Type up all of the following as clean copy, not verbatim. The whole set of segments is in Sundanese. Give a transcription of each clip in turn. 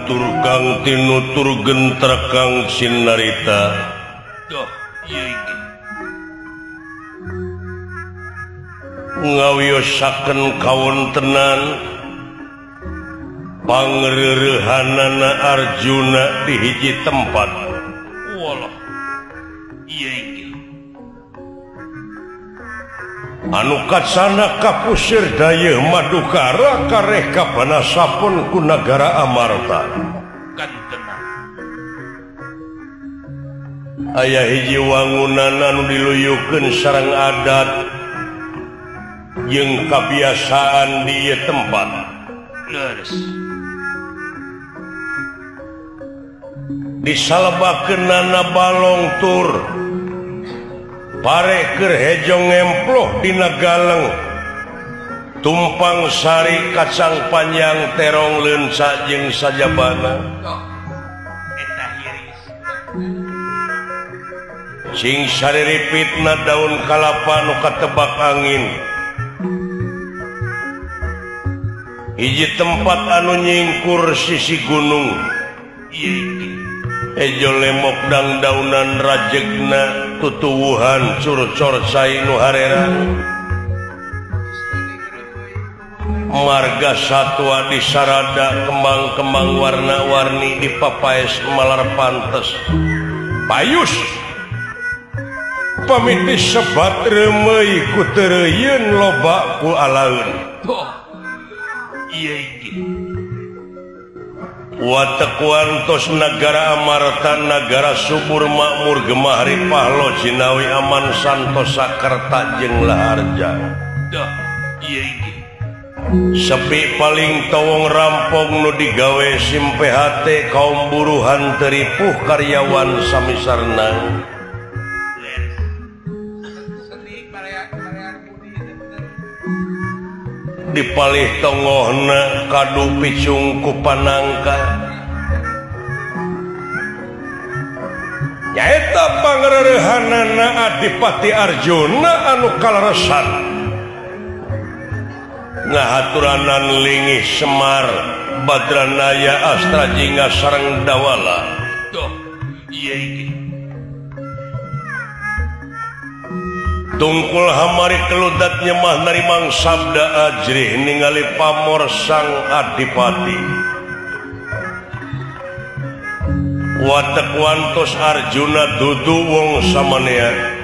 Kahatur kang tinutur gentra kang sinarita. Duh, ieu iki. Ngawiyosakeun kawontenan pangreurehanana Arjuna di hiji tempat. Walah. Ieu iki. Anu kacana kapusir dayeuh Madukara kareh kabanasapun ku nagara Amarta. Kantena. Aya hiji wangunan anu diluyukeun sareng adat jeung kabiasaan di ieu tempat. Leres. Disalebakeunana balong tur pare keur hejo ngemploh dina galeng tumpang sari kacang panjang terong leunca jeung sajabana. Oh, eta hiris. Sing sariripitna daun kalapa nu katebak angin. Hiji tempat anu nyingkur sisi gunung. Ieu iki. Ejo lemok dang daunan rajegna tutuwuhan curcor cai nu harerang. Marga satwa di sarada kembang-kembang warna-warni di papaes malar pantes. Payus pamiti sebat reumeuy ku teureuyeuun loba ku alaeun. Oh, ieu iki. Watekuantos nagara Amarta nagara subur makmur gemah ripah lo jinawi aman santosa kerta jeung laharja. Duh, ieu iki. Sepi paling towong rampong nu digawe sim PHT kaum buruhan teripuh karyawan samisarna. Dipalih tongohna kadu picung ku panangka. Nyaeta pangreurehanana Adipati Arjuna anu kaleresan. Ngahaturanan lingih Semar Badranaya Astra Jingga sareng Dawala. Duh, ieu iki. Tungkul hamari keludat nyemah narimang sabda ajrih ningali pamor sang adipati. Watek wantos Arjuna dudu wong samanea.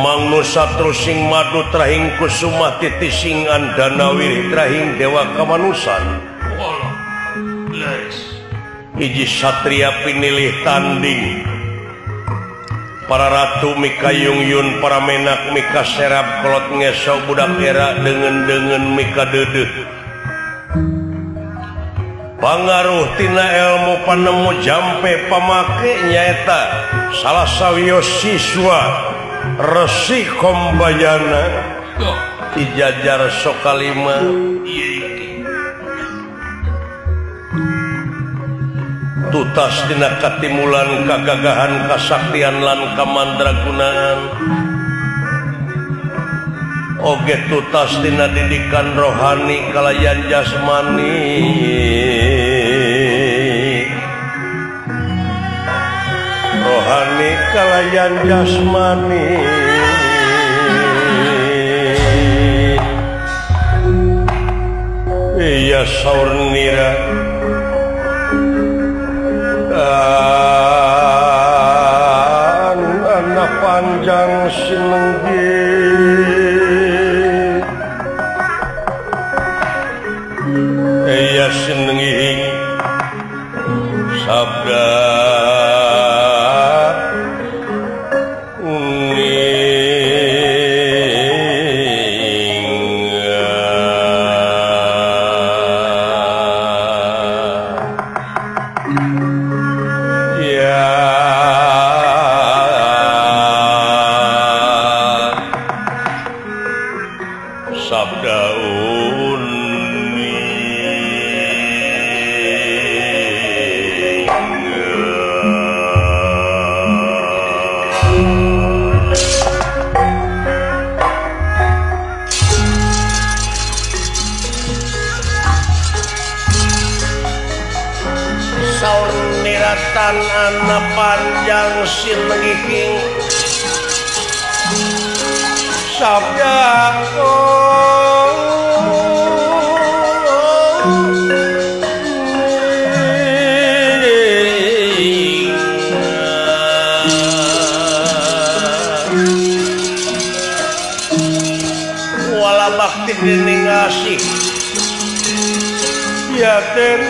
Mangnu satru sing madu trahing kusumah titising andanawirih trahing dewa kamanusan. Hiji satria pinilih tanding. Para ratu mika yungyun, para menak mika serap kolot ngeso budak era dengen-dengen mika dedeh. Pangaruh tina ilmu panemu jampe pamake nyaeta salah sawios siswa Resi Kombayana dijajar Sokalima. Tutas dina katimulan kagagahan kasaktian lan kamandragunaan. Oge tutas dina didikan rohani kalayan jasmani. Rohani kalayan jasmani. Iya saur nira anak panjang sinenggi. Iya sinenggi sabda sabda. Perjalananna panjang sinengking sabda wala bakti dening asih ya ten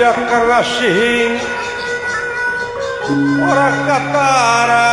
karena sihing ora katara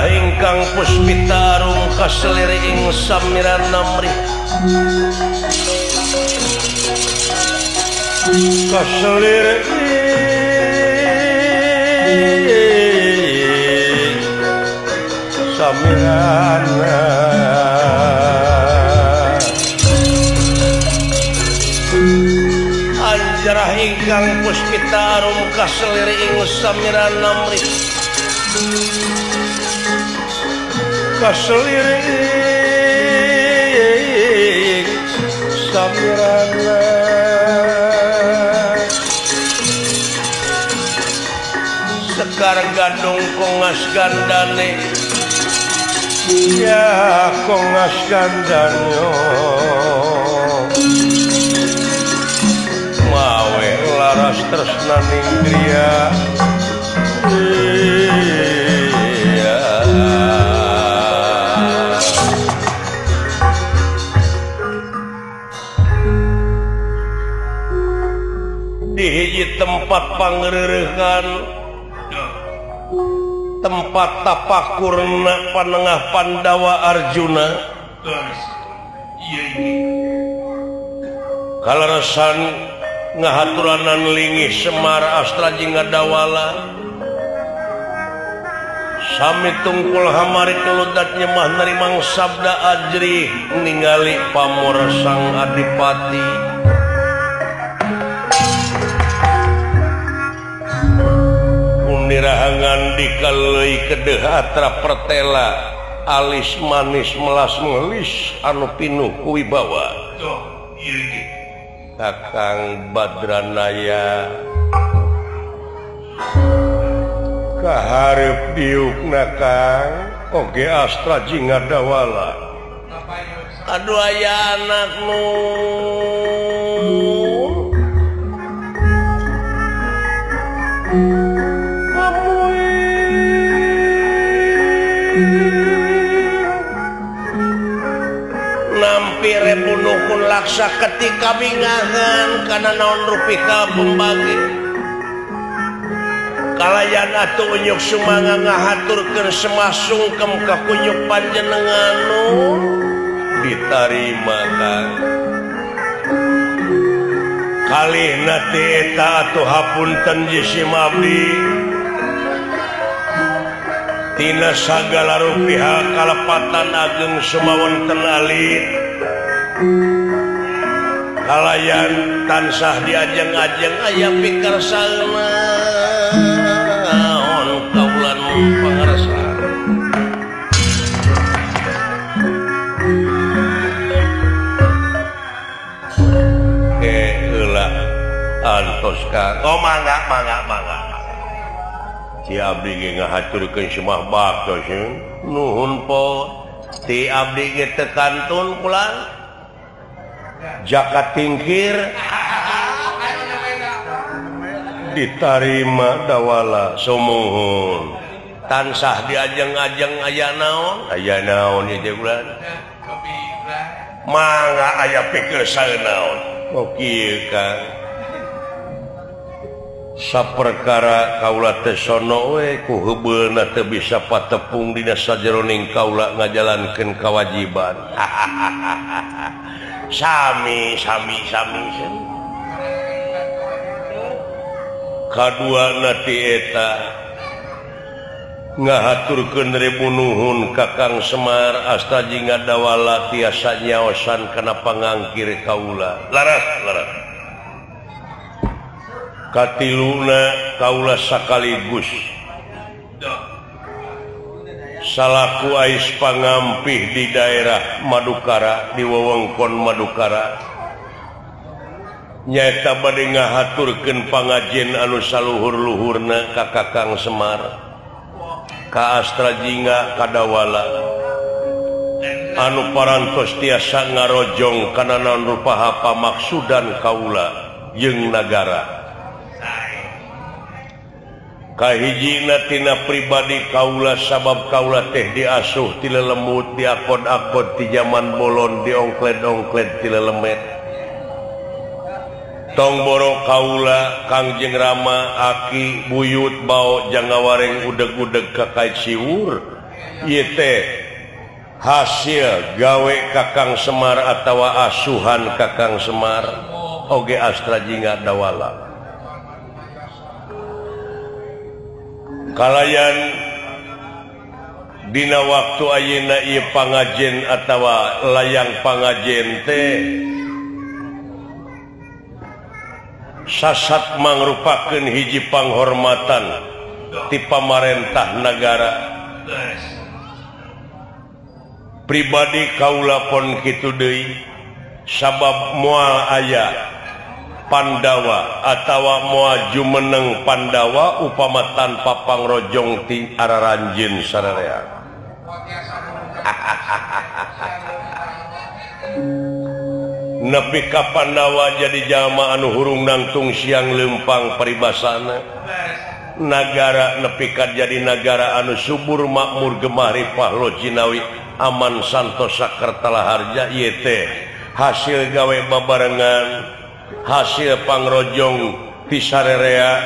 ingkang puspita arum kaselir ing samiran namrih kaselir ing samiran anjarah ingkang puspita arum kaselir ing samiran namrih kaseliring samirana sekar gadung kongas gandane ya kongas gandane mawe laras tresnaning griya. Di hiji tempat pangreurehan tempat tapakurna panengah Pandawa Arjuna kaleresan ngahaturanan lingih Semar Astra jeung Ngadawala sami tungkul hamari keludat nyemah nerimang sabda ajrih ningali pamor sang adipati. Nirahangan dikalei kedeh atra pertela alis manis melas melis anu pinuh kuwibawa Kakang Badranaya kaharep diukna Kang oge Astra jeung Ngadawala aduh aya anakmu nampi repunukun laksa ketika bingahan karena naon rupika pembagi kalayan atuh unyuk sumanga ngahaturkeun semasungkem ka kunyuk panjenengan ditarima Kang kalihna teh eta atuh hapunten jisim abdi tina sagala rupiah kalepatan ageng sumawonten alit kalayan tansah diajeng-ajeng aya pikersana naon kaulan pangarsa heula antos Kang oh mangga mangga mangga ti abdi ge ngahaturkeun semah baktos nuhun po ti abdi ge teu kantun pulang jaka tingkir ditarima dawala sumuhun tansah diajeng-ajeng aya naon ieu teh bulan mangga aya pikir saeunaon oh kieu Kang saperkara kaula teh sono we ku heubeulna teu bisa patepung dina sajeroning kaula ngajalankeun kawajiban. Sami sami sami kadua nati eta ngahaturkeun ribu nuhun Kakang Semar Asta Jingga Dawala tiasa nyaosan kana pangangkir kaula. Laras laras. Katiluna kaula sakaligus salaku ais pangampih di daerah Madukara di wewengkon Madukara nyaeta bade ngahaturkeun pangajen anu saluhur-luhurna ka Kakang Semar ka Astra Jingga Kadawala anu parantos tiasa ngarojong kana naon rupa pamaksudan kaula jeung nagara. Kahijina tina pribadi kaula sabab kaula teh diasuh ti lelembut diakod-akod ti jaman bolon diongkled-ongkled ti lelemet. Tong boro kaula Kangjeng Rama aki buyut bao jangawareng udeg-udeg kakait siwur ieu teh hasil gawe Kakang Semar atawa asuhan Kakang Semar oge Astra Jingga Dawala. Kalayan dina waktu ayeuna ieu pangajen atawa layang pangajen teh sasat mangrupakeun hiji panghormatan ti pamarentah nagara. Pribadi kaula pon kitu deui sabab moal aya Pandawa atawa moal jumeneng Pandawa upama tanpa pangrojong ti araranjeun sararea. Nepi ka Pandawa jadi jalma anu hurung nangtung siang leumpang paribasana. Nagara nepi ka jadi nagara anu subur makmur gemah ripah lo jinawi aman santosa kertalaharja ieu teh hasil gawe babarengan hasil pangrojong ti sarerea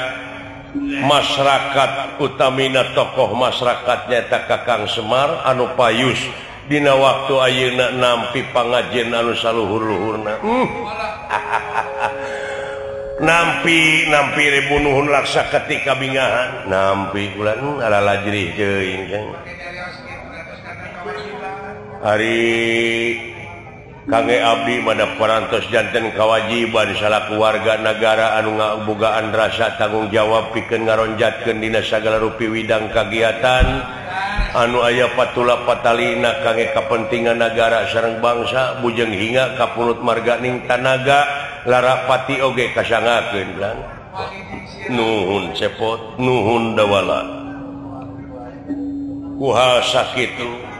masyarakat utamina tokoh masyarakat nyaeta Kakang Semar anu payus dina waktu ayeuna nampi pangajen anu saluhur-luhurna. Nampi nampi ribu nuhun laksa ketika bingahan nampi ulah ala lajrih teuing. Ari Kangge abdi mana parantos janten kawajiban salaku warga nagara anu ngabogaan rasa tanggung jawab pikeun ngaronjatkeun dina sagala rupi widang kagiatan anu aya patula patalina kangge kapentingan nagara sareng bangsa bujeng hingga kapulut marganing tanaga larapati oge kasangakeun lan. Nuhun cepot nuhun Dawala kuhal sakitu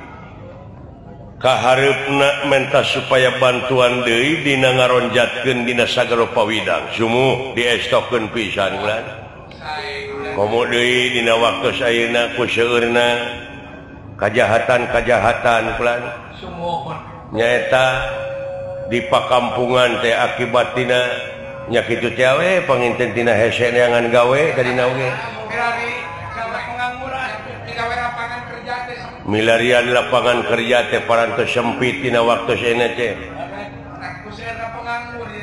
kahareupna menta supaya bantuan deui dina ngaronjatkeun dina sagala pawidang sumuh diestokeun pisan ulan komo deui dina waktu ayeuna ku seueurna kajahatan-kajahatan ulan nyaeta di pakampungan teh akibat tina nya kitu teh we panginten tina hese neangan gawe tadina oge milarian lapangan kerja teh parantos sempit dina waktu ayeuna teh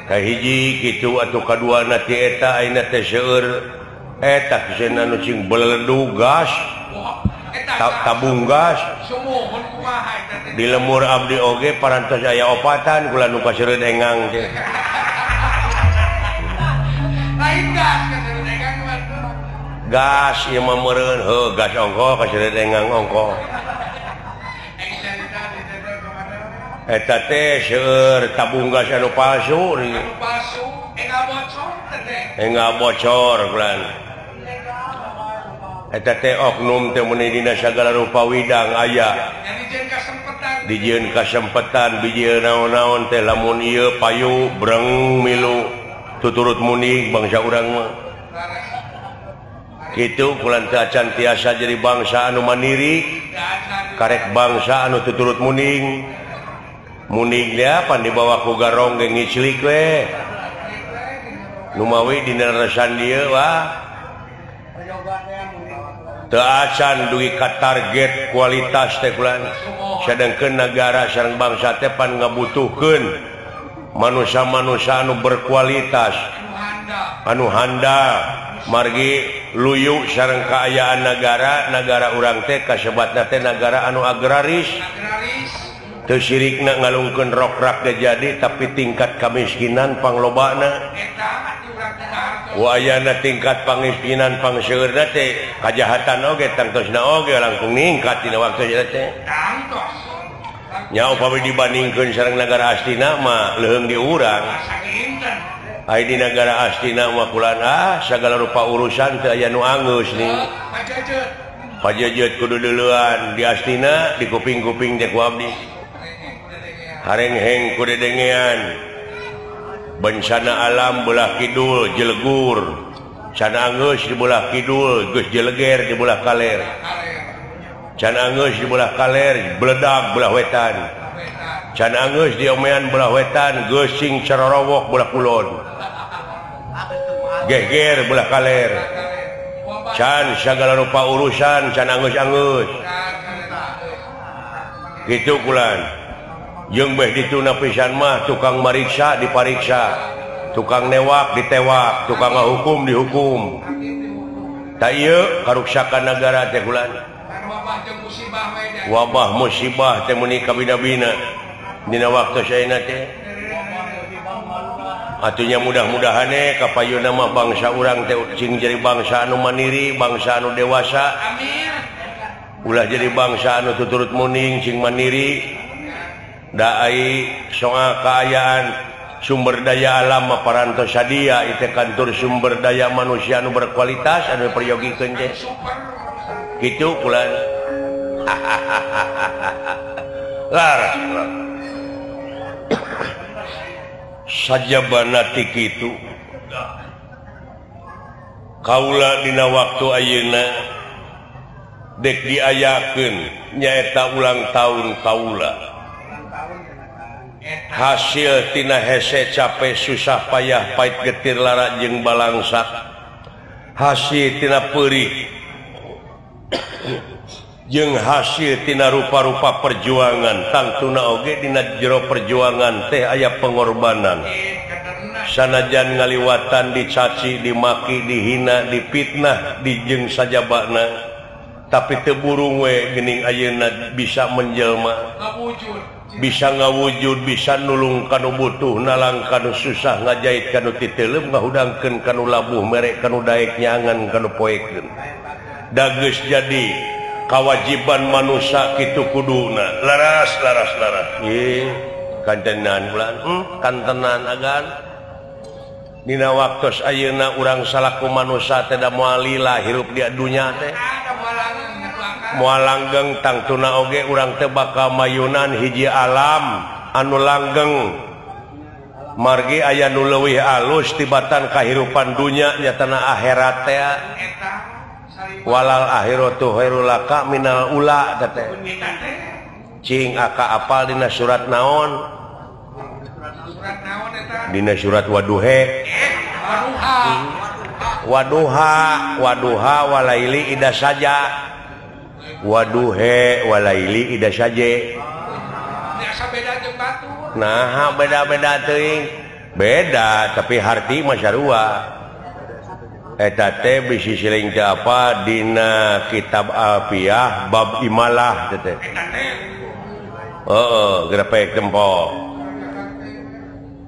kahiji kitu atuh kaduana ti eta ayeuna teh seueur eta cenah anu cing beledu gas tabung gas di lemur abdi oge parantos aya opatan kula nu kaseureun engang teh lain gas kaseureun engang mah gas ieu mah meureun heuh gas ongko kaseureun engang ongko eta teh seueur tabung gas anu palsu anu palsu enggak bocor teh enggak bocor kulan eta teh oknum teh meuni dina sagala rupa widang aya dijieun kasempetan bijieun naon-naon teh lamun ieu payu breng milu tuturut muning bangsa urang mah kitu kulan teh acan tiasa jadi bangsa anu mandiri karek bangsa anu tuturut muning muning dia pan dibawa ku garong ge ngiclik we numawi dina resan dieu wah teu acan dugi ka target kualitas teh kulan sedengkeun nagara sareng bangsa teh pan ngabutuhkeun Manusia-manusia anu berkualitas anu handal margi luyu sareng kaayaan negara negara urang teh kasebatna teh negara anu agraris teu sirikna ngalungkeun rokrak ge jadi tapi tingkat kamiskinan panglobana wayana tingkat pangmiskinan pangseueurna teh kajahatan oge tangtosna oge langkung ningkat dina waktu eta teh nya upami dibandingkeun sareng negara Astina mah leuheung di urang. Ai di negara Astina mah kulan sagala rupa urusan teu aya nu anggeus nih. Pajejeut kudu deuleuan di Astina di kuping-kuping teh ku abdi. Harengheng ku dedengean. Bencana alam belah kidul jelegur. Can anggeus di belah kidul geus jeleger di belah kaler. Can anggeus di belah kaler beledag belah wetan. Can anggeus diomean belah wetan geus sing carorowok belah kulon. Geger belah kaler. Can sagala rupa urusan can anggeus-anggeus. Kitu kulan. Jeung beh dituna pisan mah tukang mariksa dipariksa, tukang newak ditewak, tukang ngahukum dihukum. Ta ieu karuksakan nagara teh kulan. Wabah musibah teh meuni kabina-bina dina waktu ayeuna teh. Atunya mudah-mudahan kapayuna mah bangsa urang teh cing jadi bangsa anu mandiri, bangsa anu dewasa. Amin. Ulah jadi bangsa anu tuturut muning cing mandiri. Da ai soal kaayaan sumber daya alam mah parantos sadia ieu kantor sumber daya manusia anu berkualitas anu peryogi-keun teh. Kitu kulan. Lar. Sajabana ti kitu kaula dina waktu ayeuna dek diayakeun nyaeta ulang tahun kaula. Hasil tina hese capek susah payah pait getir lara jeung balangsak. Hasil tina peurih jeung hasil tina rupa-rupa perjuangan tangtuna oge dina jero perjuangan teh aya pengorbanan. Sanajan ngaliwatan dicaci, dimaki, dihina, dipitnah, dijeng sajabana, tapi teu burung we geuning ayeuna bisa menjelma, bisa ngawujud, bisa nulung kanu butuh, nalang kanu susah, ngajait kanu titeuleum, ngahudangkeun kanu labuh, mere kanu daek, nyangan kanu poekeun. Da geus jadi kawajiban manusia kitu kuduna. Laras laras laras. Ih, kantenan bulan, kantenan agan. Dina waktos ayeuna urang salaku manusia teh da moal lila hirup di dunya teh. Moal langgeng tangtuna oge urang teh bakal mayunan hiji alam anu langgeng. Margi aya nu leuwih alus tibatan kahirupan dunya nyatana akhirat teh. Walal akhiratu khairul laka minal ula teh. Cing aka apal dina surat naon? Dina surat Waduhe. Waduha, waduha walaili ida saja. Waduhe walaili ida saje. Nah, beda-beda teuing. Beda tapi harti mah sarua. Eta teh bisi siling teu apa dina kitab Alfiyah bab imalah teh. Heeh, grepek tempo.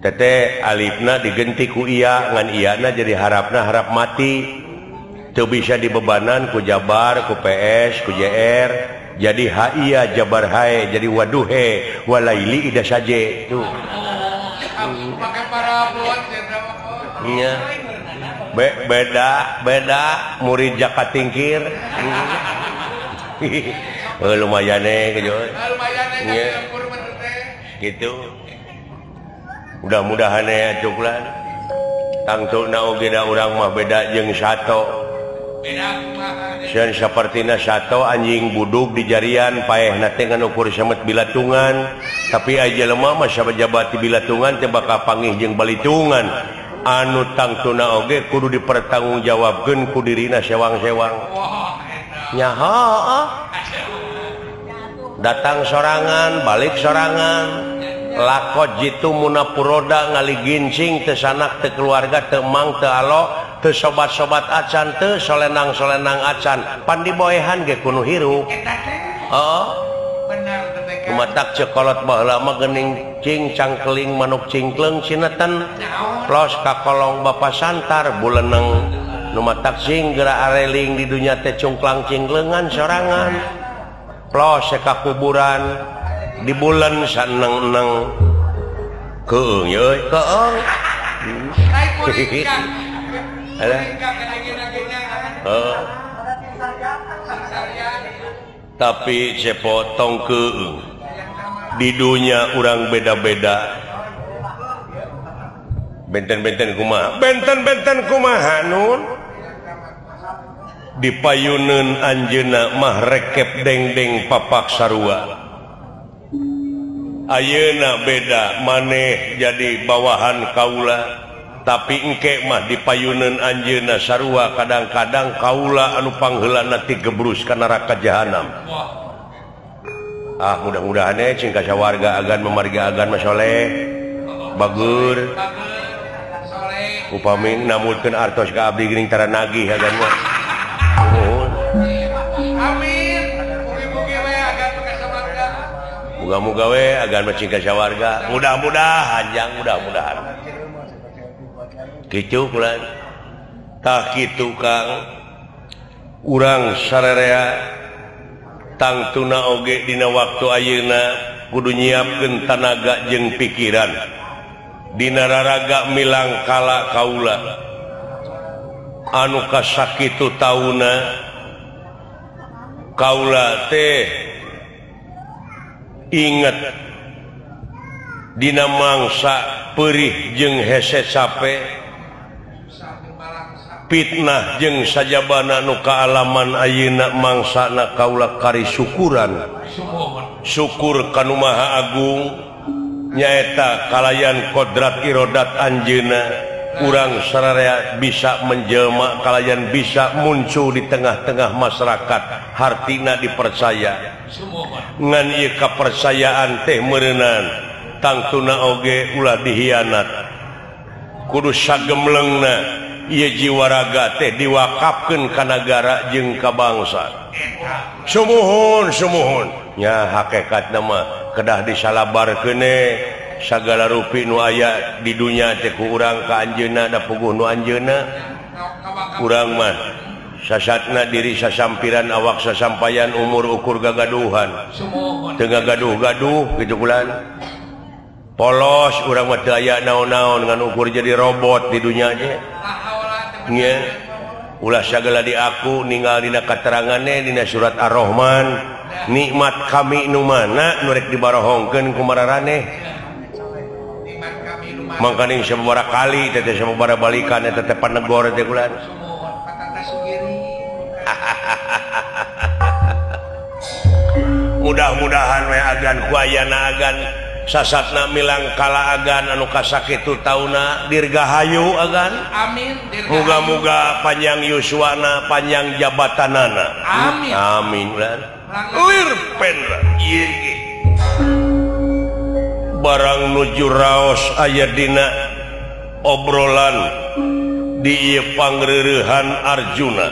Tete alifna digenti ku iya ngan iyana jadi harapna harap mati. Teu bisa dibebanan ku jabar, ku PS, ku JR, jadi haia jabar hae, jadi waduhe walaili ida saje tuh. Pakai parabot nya. Beda beda murid Jaka Tingkir. Lumayan eh lumayan gitu. Mudah-mudahan ya cuklan. Tangtuna oge da urang mah beda jeung sato. Sieun sapertina sato anjing budug di jarian paehna teh ngan ukur samet bilatungan, tapi aya jelema mah sabajabat di bilatungan teh bakal pangih jeung balitungan. Anu tangtuna oge kudu dipertanggungjawabkeun ku dirina sewang-sewang. Nya heuh. Datang sorangan, balik sorangan. Lakot jitu munapuroda ngaligincing teu sanak teu keluarga teu mang teu alo teu sobat-sobat acan teu solenang-solenang acan pan diboehan ge kudu hirup. Heeh. Kumatak cekolot baheula mah geuning cing cangkeling manuk cingkleung sineten plos ka kolong bapa santar buleneng nu matak sing geura areling di dunya teh cungklang cingkleungan sorangan plos ka kuburan di bulan saneng-neng keung euy keung. Tapi cepotong keung di dunya urang beda-beda benten-benten kumaha benten-benten kumaha nun dipayuneun anjeunna mah rekep dengdeng papak sarua. Ayeuna beda maneh jadi bawahan kaula tapi engke mah dipayuneun anjeunna sarua kadang-kadang kaula anu pangheulana ti gebrus ka neraka jahanam. Ah mudah-mudahan eh cing ka sawarga agan mamarga agan mah soleh bager upami namutkeun artos ka abdi geuning tara nagih agan mah. Nuhun. Amin. Mugi-mugi we agan ka sawarga. Muga-muga we agan mah cing ka sawarga. Mudah-mudahan jang mudah-mudahan. Kitu kula. Tah kitu Kang. Urang sararea tangtuna oge dina waktu ayeuna kudu nyiapkeun tanaga jeung pikiran. Dina raraga milang kala kaula. Anu kasakitu tauna kaula teh inget dina mangsa perih jeung hese sape fitnah jeung sajabana nu kaalaman ayeuna mangsana kaula kari syukuran syukur ka Nu Maha Agung nyaeta kalayan kodrat irodat anjeunna urang sararea bisa menjelma kalayan bisa muncul di tengah-tengah masyarakat hartina dipercaya ngan ieu kapercayaan teh meureunan tangtuna oge ulah dihianat kudu sagemlengna ieu jiwa raga teh diwakafkeun ka nagara jeung ka bangsa. Sumuhun sumuhun nya hakikatna mah kedah disalabarkeun sagala rupi nu aya di dunya teh ku urang ka anjeunna da puguh nu anjeunna urang mah sasatna diri sasampiran awak sasampayan umur ukur gagaduhan teu gagaduh-gaduh kitu bulan polos urang mah teu aya naon-naon ngan ukur jadi robot di dunya teh nya ulah sagala diaku ninggal dina katerangane dina surat Ar-Rahman nikmat kami nu mana nu rek dibarohongkeun ku mararaneh mangkaning sababaraha kali teh sababaraha balikan eta teh panegor teh kulan. Mudah-mudahan we agan ku ayana agan sasatna milang kala agan anu kasakitu tauna dirgahayu agan. Amin. Muga-muga panjang yuswana panjang jabatanana. Amin. Amin. Lir penra ieu ge barang nuju raos aya dina obrolan di ieu pangreurehan Arjuna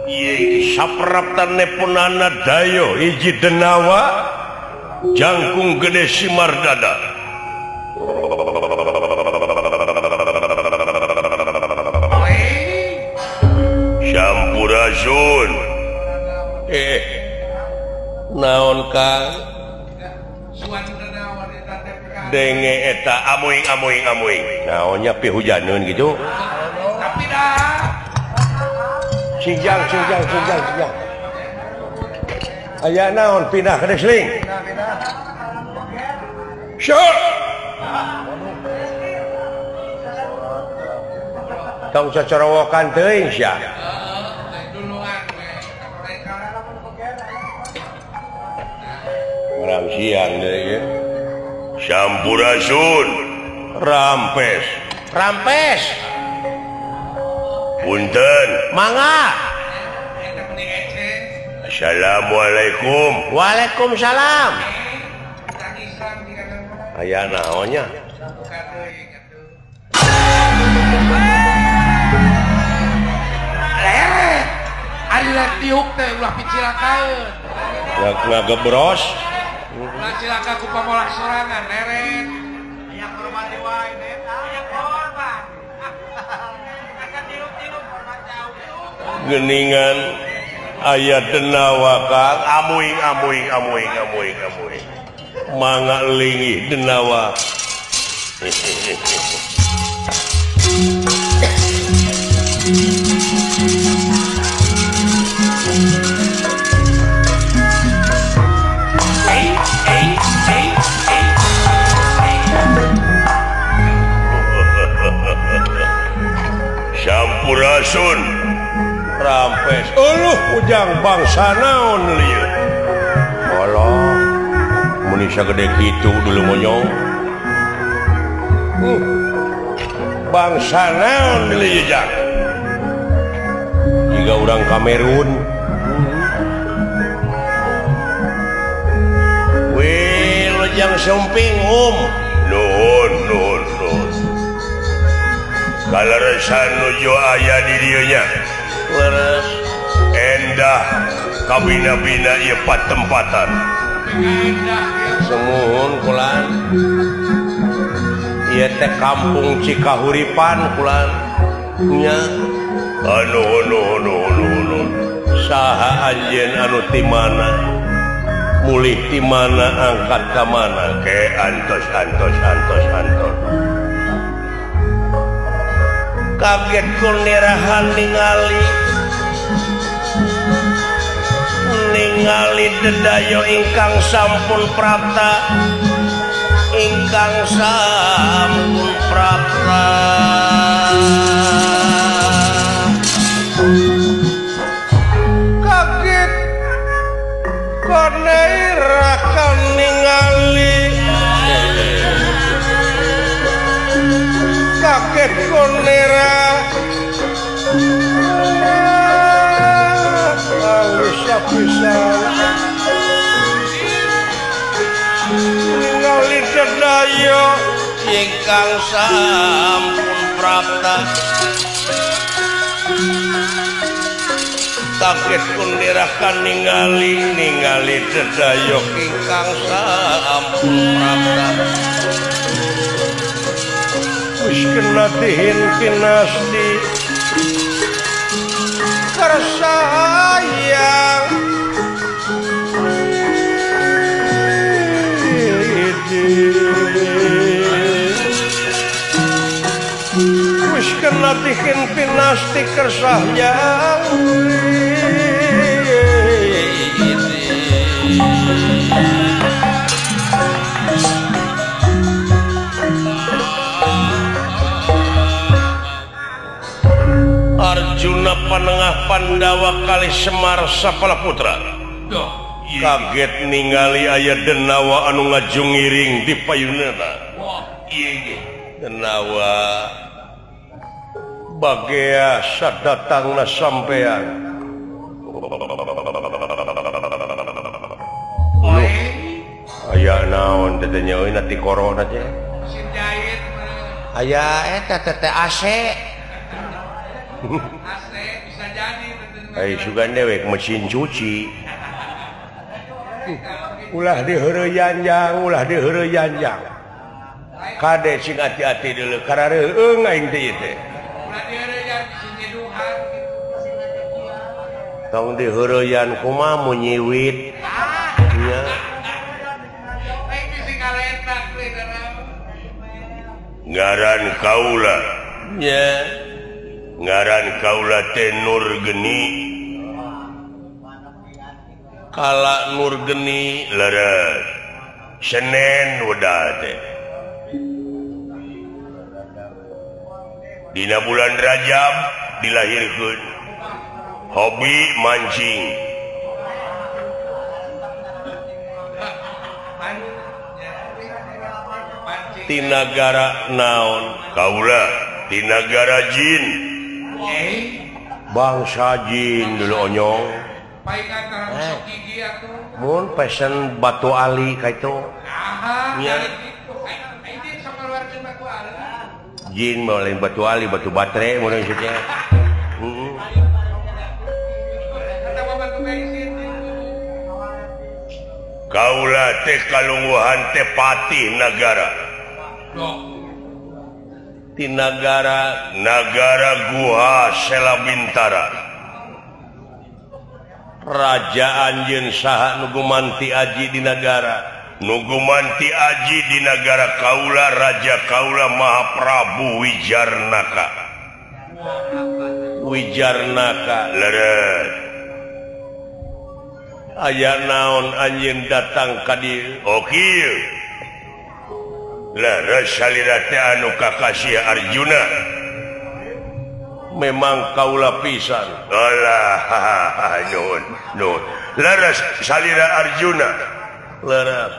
ieu sapraptan nepunana dayo hiji denawa jangkung gede simardada. Sampurasun. Naon Kang? Denge eta amuing amuing amuing. Naonnya pihujaneun gitu. Tapi dah. Sijang sijang sijang sijang. Aya naon pindah ke desling. Syok. Tong cacorowokan teuing sia. Malam siang deui ge. Sampurasun. Rampes. Rampes. Punten. Mangga. Assalamualaikum. Waalaikumsalam. Aya naonnya? Leret. Ari rek tiuk teh ulah picilakaeun. Ngagebros. Ulah cilaka ku pamolak sorangan leret. Aya korban dewa ini, aya korban. Geningan aya denawa Kang amuing amuing amuing amuing amuing. Mangga linggih denawa. Sampurasun rampes. Euluh ujang bangsa naon lieu. Allah meni sagede kitu dulu monyong. Bangsa naon lieu jang. Jiga urang Kamerun. Wih, lejang sumping Nuhun nuhun nuhun. Kaleresan nuju aya di dieu nya. Leres endah kabina-bina ieu patempatan. Sumuhun kulan. Ieu teh kampung Cikahuripan kulan. Nya. Anuhun nuhun nuhun nuhun. Saha anjeun anu ti mana? Mulih ti mana angkat ka mana? Ke antos antos antos antos. Kaget kunirahan ningali ningali dedayo ingkang sampun prapta ingkang sampun prapta kaget kunirahan ningali kaget konera bisa ningali dedayo ingkang sampun prapta kaget konera ningali ningali dedayo ingkang sampun prapta wis kena dihin pinasti tersayang wis kena dihin pinasti kersayang Arjuna panengah Pandawa kali Semar Sapala Putra. Kaget ningali aya denawa anu ngajungiring di payuneuna. Denawa bagea sadatangna sampean. Aya naon teh nya euy ti corona teh. Aya eta teh AC. AC bisa jadi. Ai sugan dewek mesin cuci. Ulah diheureuyang jang, ulah diheureuyang jang. Kade sing ati-ati deuleu karareueung aing teh ieu teh. Ulah diheureuyang bisi nyeduhan. Tong diheureuyang kumaha mun nyiwit. Nya. Aing bisi ngaletak we Ngaran kaula. Nya. Ngaran kaula teh Nur Geni. Kala Nur Geni leres Senin weda teh. Dina bulan Rajab dilahirkeun. Hobi mancing. Tinagara naon? Kaula tinagara jin. Bangsa jin dulu onyong. Mun pesen batu ali ka itu. Nya. Jin mah lain batu ali, batu baterai mun teh. Heeh. Kaula teh kalungguhan teh patih nagara. Ti nagara nagara Guha Selabintara. Raja anjeun saha nu gumanti aji di nagara? Nu gumanti aji di nagara kaula Raja kaula Mahaprabu Wijarnaka. Wijarnaka leres. Aya naon anjeun datang ka dieu? Oh kieu. Leres salira teh anu kakasih Arjuna. Memang kaula pisan. Alah, nuhun, nuhun. Leres salira Arjuna. Leres.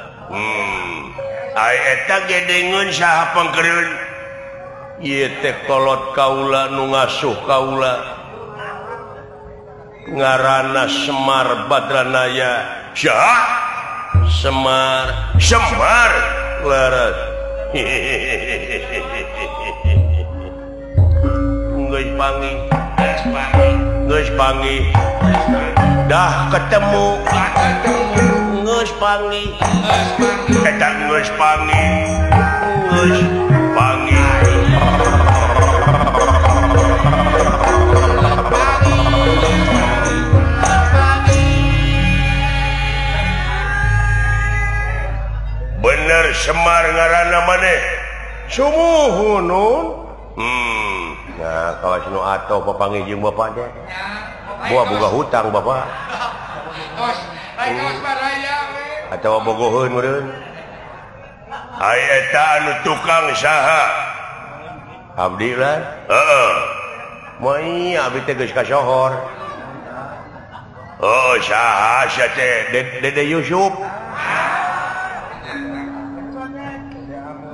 Ai eta gedengeun saha pangkereun? Ieu teh kolot kaula nu ngasuh kaula. Ngaranna Semar Badranaya. Saha? Semar. Semar. Leres. Geus panggih. Geus panggih. Dah ketemu. Geus panggih. Eta geus panggih. Geus panggih. Bener Semar ngaranna maneh. Sumuhun nun. Nah, kawas nu atoh papanggih jeung bapak teh. Boa boga hutang bapak. Tos, lain kawas baraya we. Atawa bogoheun meureun. Ai eta anu tukang saha? Abdi lah. Heeh. Moal abdi teh geus kasohor. Oh, saha sia teh? Dede Yusuf.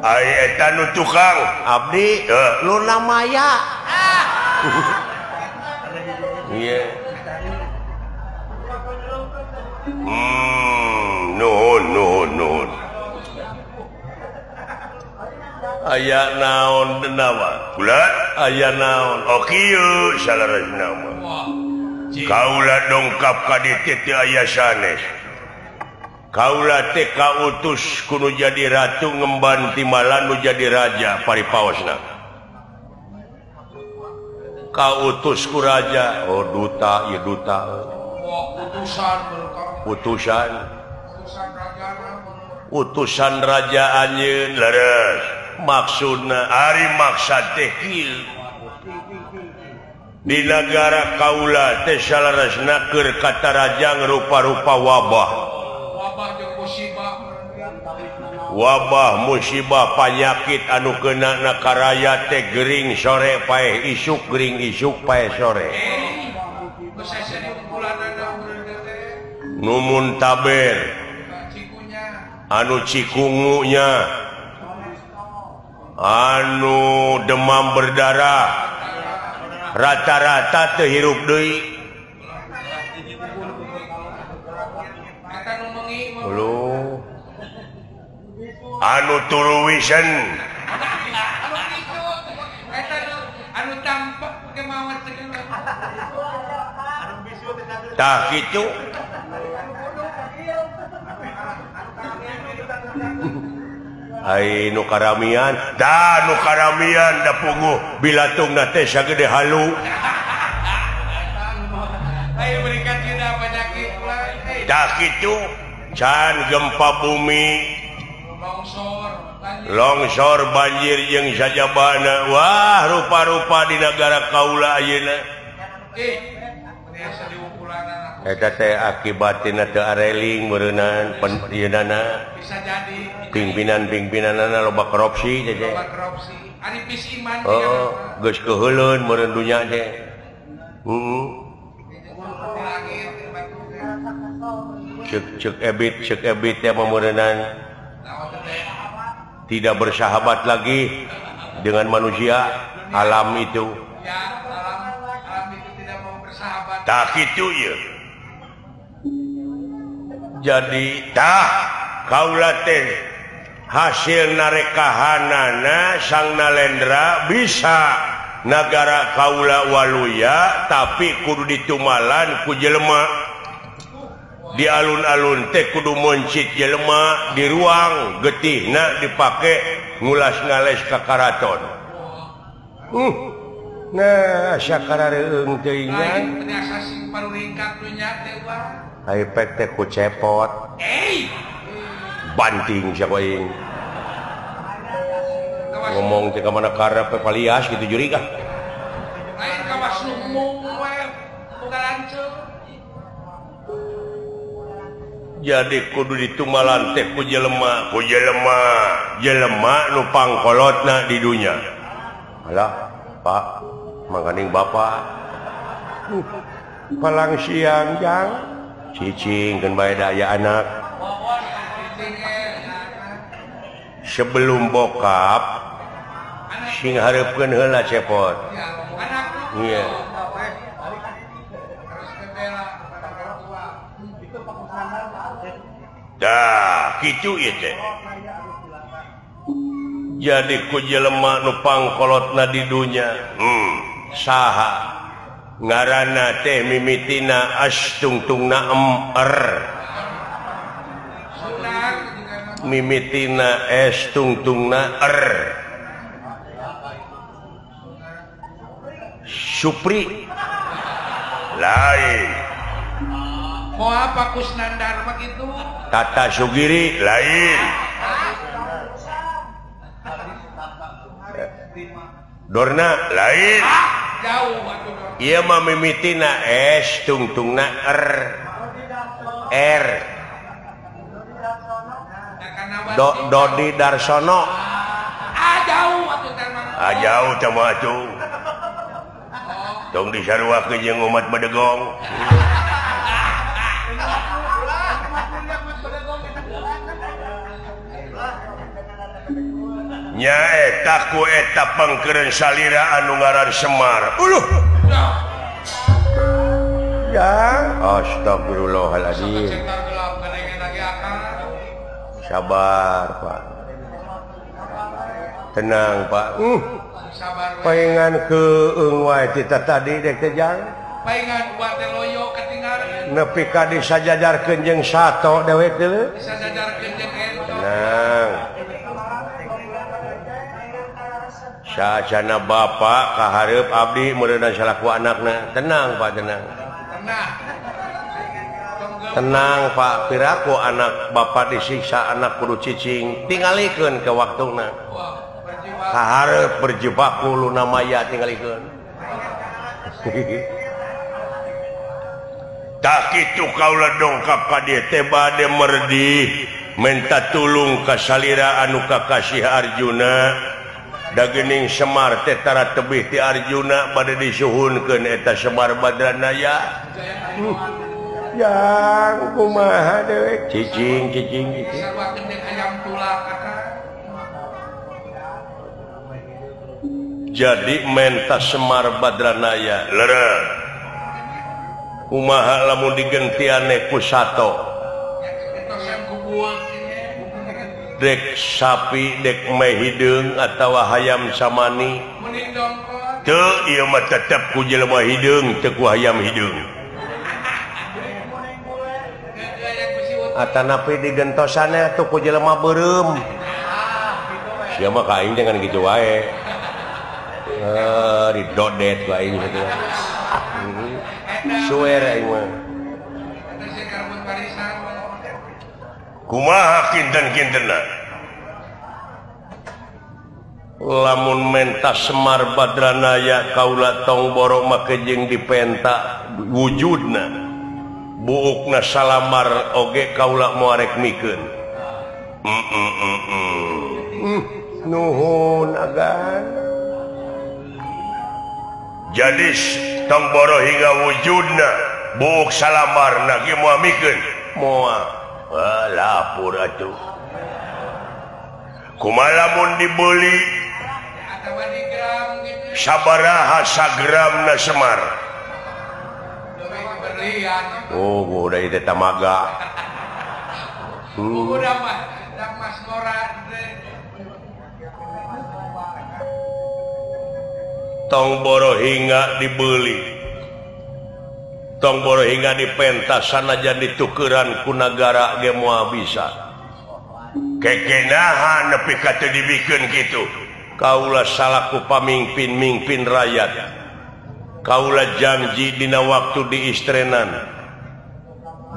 Ai eta nu tukang abdi Luna Maya. Iya. Nuhun nuhun nuhun. Aya naon denawa? Kula aya naon? Oh kieu salarasna mah. Kaula dongkap ka dieu teu aya sanes. Kaula teh kautus kudu jadi ratu ngemban timbalan nu jadi raja paripaosna. Kautus ku raja, oh duta ieu duta. Utusan. Utusan raja anjeun leres. Maksudna ari maksad teh kieu. Di nagara kaula teh salarasna keur katarajang rupa-rupa wabah. Wabah musibah panyakit anu kena na karaya teh gering sore paeh isuk gering isuk paeh sore. Numun taber anu cikungunya anu demam berdarah rata-rata teu hirup deui. Anu turuwisen anu tampak kemawar tah kitu. Ai nu karamian da nu karamian da punguh bilatungna teh sagede halu. Ayo berikan kita penyakit tah kitu. Can gempa bumi longsor banjir jeung sajabana. Wah rupa-rupa di negara kaula ayeuna. Eta teh akibatina teu areling meureunnan ieunana. Pimpinan-pimpinanana loba korupsi teh. Oh, geus keuheuleun meureun dunya teh. Heeh. Cek ebit teh meureunnan tidak bersahabat lagi dengan manusia, alam itu. Ya, alam itu tidak mau bersahabat. Tak itu ya. Jadi tah kaula teh Hasil narekahanana Sang Nalendra bisa nagara kaula waluya tapi kudu ditumalan ku jelema. Di alun-alun teh kudu mencit jelema di ruang getihna dipake ngulas ngales ka karaton. Nah sakara reung teuing nya. Ai pek teh ku cepot. Banting siapa aing. Ngomong teh ka mana karep palias gitu juri kah. Lain ka waslumbung we boga lanceuk. Jadi kudu ditumalan teh ku jelema, ku jelema, jelema nu pangkolotna di dunya. Alah, Pak, mangkaning bapak. Palang siang jang cicing keun bae da aya anak. Sebelum bokap sing hareupkeun heula cepot. Iya. Dah, kitu ieu teh. Jadi ku jelema nu pangkolotna di dunya, saha ngaranna teh mimitina astungtungna er. Mimitina es tungtungna er. Supri lain. Mau apa Kusnandar begitu? Tata Sugiri lain. Dorna lain. Jauh. Ieu mah mimitina es tungtungna er. R. Dodi Darsono. Ah jauh atuh teh mah. Ah jauh teh mah atuh. Tong disaruakeun jeung umat Bedegong. Nya eta ku eta pangkeureun salira anu ngaran Semar. Uluh. Ya, astagfirullahaladzim. Sabar, Pak. Tenang, Pak. Paingan keung wae tita tadi dek teh jang. Paingan uat teh loyo katingaran. Nepi ka disajajarkeun jeung sato dewek teh. Disajajarkeun jeung ento. Tenang. Sacana bapak kahareup abdi meureunna salaku anakna. Tenang, Pak, tenang. Tenang. Tenang, Pak, piraku anak bapak disiksa anak kudu cicing, tingalikeun ke waktuna. Kahareup berjebak ku luna maya tingalikeun. Tak kitu kaula dongkap ka dieu teh bade merdih menta tulung ka salira anu kakasih Arjuna. Dagening Semar teh tara tebih ti Arjuna bade disuhunkeun eta Semar Badranaya. Yang kumaha dewek cicing cicing cicing. Jadi menta Semar Badranaya lereng. Kumaha lamun digentiane ku sato. Dek sapi dek meh hideung atawa hayam samani. Teu ieu mah tetep ku jelema hideung teu ku hayam hideung. Atanapi digentosanna tuh ku jelema beureum. Sia mah ka aing jangan kitu wae. Didodet ku aing kitu. Suwer aing mah. Kumaha kinten-kintenna? Lamun menta Semar Badranaya kaula tong borok make jeung dipenta wujudna. Buukna salamar oge kaula moarek mikeun. Nuhun agan. Jadi tong boro hingga wujudna buuk salamarna ge moal mikeun. Moal. Lapor atuh. Kumaha lamun dibeli sabaraha sagramna Semar. Oh, udah itu tamaga. Tong boro hingga dibeli, tong boro hingga dipentas sanajan ditukeran ku nagara ge moal bisa. Kekenahan nepi ka teu dibikeun kitu. Kaula salaku pamimpin-mimpin rakyat. Kaula janji dina waktu diistrenan,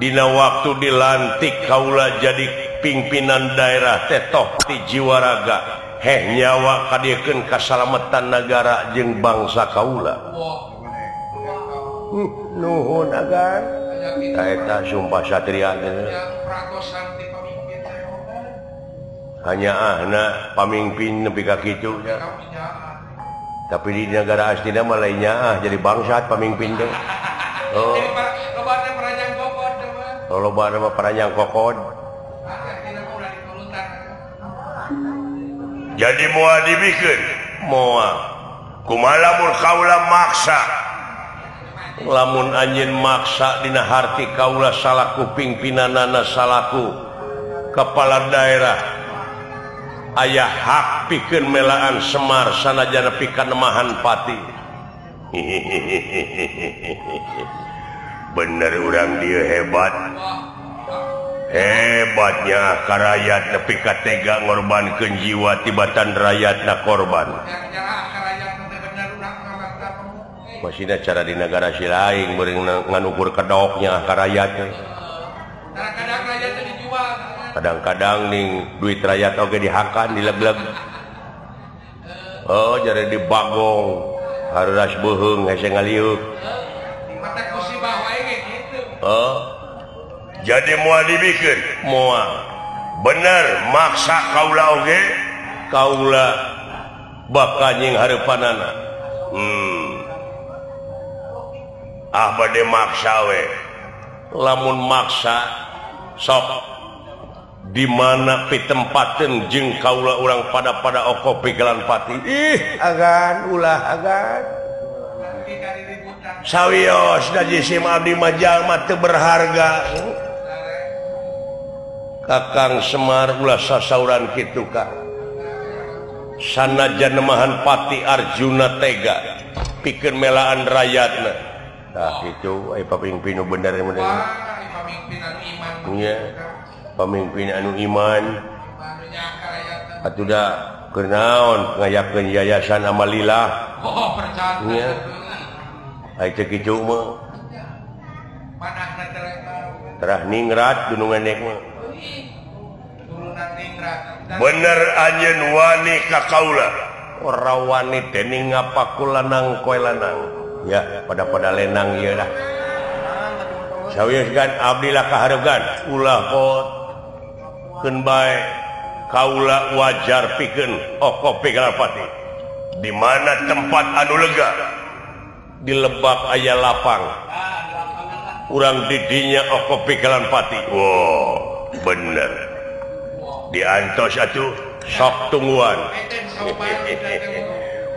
dina waktu dilantik kaula jadi pimpinan daerah tetoh ti jiwa raga heh nyawa kadiekeun kasalametan nagara jeung bangsa kaula. Nuhun agan. Eta sumpah satria teh. Hanya ahna pamimpin nepi ka kitu nya. Tapi di negara aslinya mah lain nyaah jadi bangsat pamimpin teh. Oh. Loba mah paranjang kokod. Jadi moal dibikeun, moal. Kumaha lamun kaula maksa? Lamun anjeun maksa dina harti kaula salaku pimpinanana salaku kepala daerah aya hak pikeun melaan Semar sanajan pikeun nemahan pati. Bener urang dieu hebat. Hebatnya karayat nepi ka tega ngorbankeun jiwa tibatan rakyatna korban. Masihna cara di negara si lain meureun nganukur kedoknya karayat. Kadang-kadang ning duit rakyat oge dihakan dileg-leg. Oh jare di bagong haruras beuheung hese ngaliuk. Oh jadi moal dibikeun, moal. Bener maksa kaula oge, kaula bakal nying hareupanana. Ah bade maksa we. Lamun maksa sok di mana pitempateun jeung kaula urang pada-pada oko pigelan pati. Ih, agan ulah agan. Sawios da jisim abdi mah jalma teu berharga. Kakang Semar ulah sasauran kitu ka. Sanajan nemahan pati Arjuna tega pikeun melaan rakyatna. Tah kitu ai pamimpin nu bener bener. Pamimpin anu iman. Nya, pamimpin anu iman. Atuh da keur naon ngayakeun yayasan Amalilah. Oh, percaya. Nya. Ai teu kitu mah. Terah ningrat gunungan nek mah. Bener anjeun wani ka kaula. Ora wani dening ngapaku lanang koe lanang. Ya, pada-pada lenang ieu lah. Sawios gan abdi lah kahareugan ulah pot. Keun bae kaula wajar pikeun oko pigalapati. Di mana tempat anu lega? Di lebak aya lapang. Urang didinya oko pigalan pati. Wow, bener. Diantos atuh sok tungguan.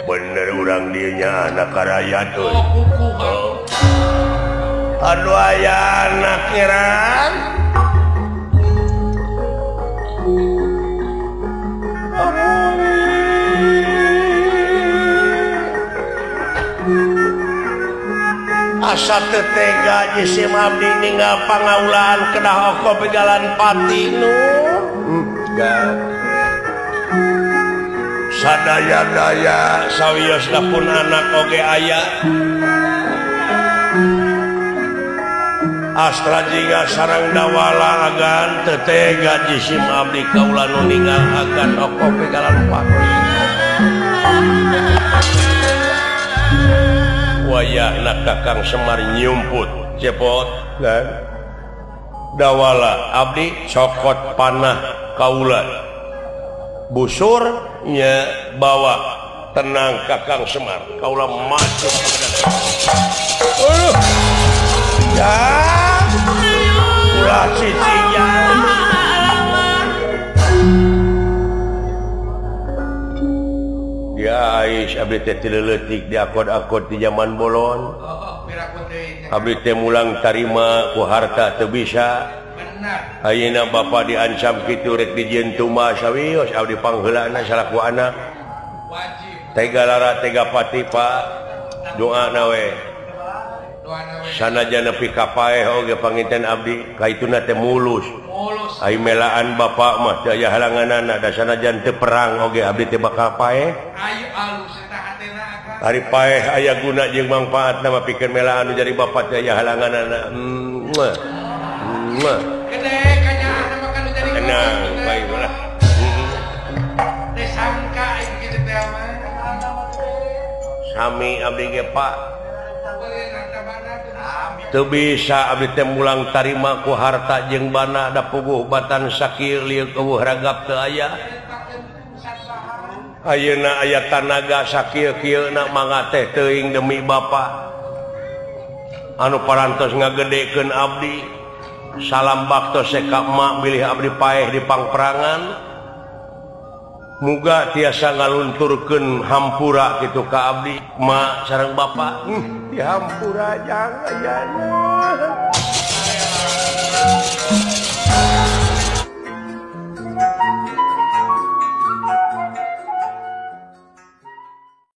Bener urang dinya anak karayat euy. Aduh aya anak ngeran. Asa teu tega jisim abdi ninggal pangaulaan kedah oko pigalan pati nu. Sadaya-daya sawiosna pun anak oge aya. Astra jingga sarang dawala agan teu tega jisim abdi kaula nu ninggal agan oko pigalan pati. Wayahna Kakang Semar nyumput cepot kan. Dawala abdi cokot panah kaula busurnya bawa tenang Kakang Semar kaula masuk. Ya ulah cicinya. Dia ais abdi teh teu leutik diakod-akod di zaman bolon. Abdi teh mulang tarima ku harta teu bisa. Ayeuna bapa diancam kitu rek dijieun tumbas sawios abdi pangheulana salaku anak. Wajib. Tega lara tega pati Pak doa nawe sanajan nepi ka paeh oge panginten abdi kaituna teh mulus ai melaan bapak mah teu aya halanganana da sanajan teu perang oge abdi teh bakal paeh ayo alus eta hatena akang ari paeh aya guna jeung mangfaatna mah pikeun melaan nu jadi bapak teh aya halanganana. Gede kanyaahna mah kan nu jadi tenang bae lah teh sangka aing kitu teh mah sami abdi ge Pak teu bisa abdi teh mulang tarima ku harta jeung bana da puguh batan sakieu lieu eueuh ragap teu aya ayeuna aya tanaga sakieu-kieuna mangga teh teuing demi bapa anu parantos ngagedekeun abdi salam bakto seka emak bilih abdi paeh di pangperangan muga tiasa ngalunturkeun hampura kitu ka abdi ma sareng bapa. Dihampura jangan ayana.